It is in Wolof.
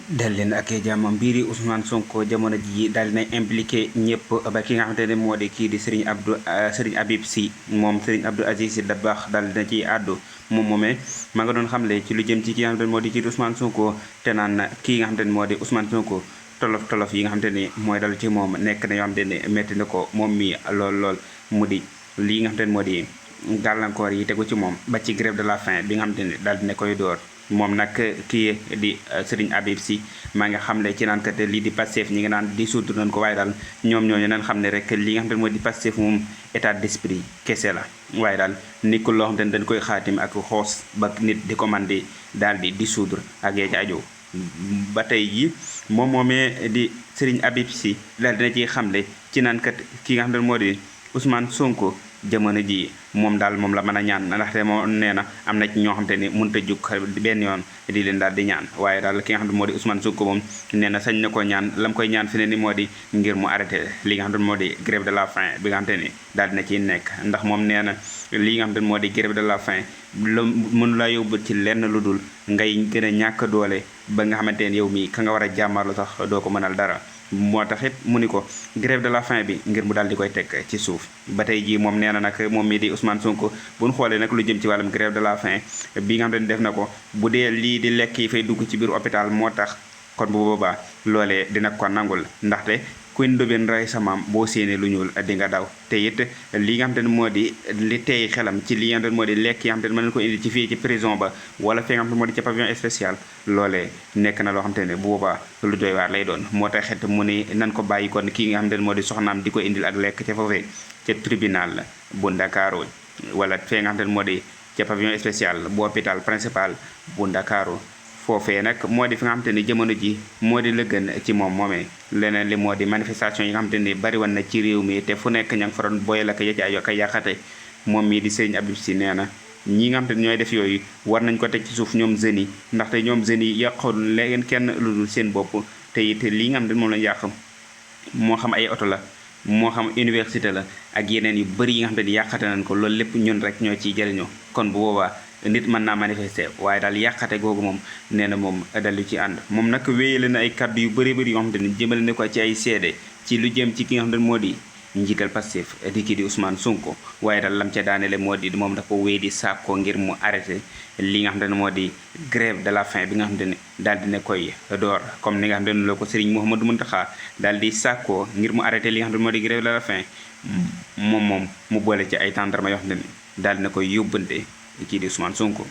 dal leen ak jàmm mbiri Ousmane Sonko jamono ji dal na impliqué ñëpp ba ki nga xamante ne moo di kii di Serigne Habib Sy moom Serigne Abdou Aziz Sy Dabakh dal na ci àddu moom moomee ma nga doon xamle ci lu jëm ci ki nga xamante ne moo di kii di Ousmane Sonko te naan kii nga xamante ne moo di Ousmane Sonko tolof yi nga xamante ni mooy dal ci moom nekk na yoo xamante ne métti na ko moom mi lool mu di lii nga xamante ne moo di gàllankoor yi tegu ci moom ba ci grève de la faim bi nga xamante ne daal dina koy door moom nag kii di Serigne Habib Sy maa nga xam ne ci naan kat lii di Pastef ñi nga naan di suutu nañ ko waaye daal ñoom ñooñu nañ xam ne rek li nga xam ne mooy di Pastef moom état d'esprit kese la waaye daal nekkul loo xam ne dañ koy xaatim ak xoos ba nit di ko man di daal di dissoudre ak yee ci aju ba tey ji moom moomee di Serigne Habib Sy daal dina ciy xamle ci naan kat ki nga xam ne moo di Ousmane Sonko jamono ji moom daal moom la mën a ñaan ndaxte moo nee na am na ci ñoo xam te ni mënut a jug benn yoon di leen daal di ñaan waaye daal ki nga xam ne moo di Ousmane Sonko moom nee na sañ na ko ñaan lam koy ñaan fi ne ni moo di ngir mu arrêté li nga xam ne moo di grève de la faim bi nga xam te ni daal dina ciy nekk ndax moom nee na li nga xam ne moo di grève de la faim la mënu laa yóbbu ci lenn lu dul ngay gën a ñàkk doole ba nga xamante ne yow mii ka nga war a jàmmarlu sax doo ko mënal dara moo tax it mu ni ko grève de la faim bi ngir mu daal di koy teg ci suuf ba tey jii moom nee na nag moom mii di Ousmane Sonko bu ñu xoolee nag lu jëm ci wàllum grève de la faim bi nga xam ne def na ko bu dee lii di lekk yi fay dugg ci biir hôpital moo tax kon bu boobaa loolee dina ko nangul ndaxte kuy ndóbeen rey sa maam boo séenee lu ñuul di nga daw te it li nga xam te ne moo di li tey xelam ci li nga xam te ne moo di lekk yi nga xam te ne mën nañu ko indi ci fii ci prison ba wala fi nga xam te ne moo di ca pavillon spécial loolee nekk na loo xam te ne bu boobaa lu doy waar lay doon moo tax it mu ni nan ko bàyyi kon kii nga xam te ne moo di soxnaam di ko indil ak lekk ca foofee ca tribunal bu Ndakaaru wala fee nga xam te ne moo di ca pavillon spécial bu hôpital principal bu Ndakaaru foofee nag moo di fi nga xamante ni jamono ji moo di la gën ci moom moomee leneen li moo di manifestation yi nga xamante ni bari woon na ci réew mi te fu nekk ña nga fa doon boyal ak ya ci ay yokk yàqate moom mii di Serigne Habib Sy nee na ñi nga xamante ni ñooy def yooyu war nañ ko teg ci suuf ñoom jeunes yi ndaxte ñoom jeunes yi yàqoon leen kenn lu dul seen bopp te it lii nga xamante ni moom lañ yàq moo xam ay oto la moo xam université la ak yeneen yu bëri yi nga xamante ni yàqate nañ ko loolu lépp ñun rek ñoo ciy jëriñoo kon bu boobaa nit mën naa manifester waaye daal yàqate googu moom nee na moom dalu ci ànd moom nag wéyale na ay kàddu yu bëri yoo xamante ni jëmale ne ko ci ay seede ci lu jëm ci ki nga xamante ne moo di njiital Pastef di kii di Ousmane Sonko waaye daal lam ca daanele moo di moom dafa wéy di sàkkoo ngir mu arrêté li nga xamante ne moo di grève de la faim bi nga xamante ne daal di ne koy door comme ni nga xamante ne la ko Serigne Mouhamadou Mountakha daal di sàkkoo ngir mu arrêté li nga xamante ne moo di grève de la faim moom mu boole ci ay tàndarma yoo xamante ne daal di na koy yóbbante kii di Ousmane Sonko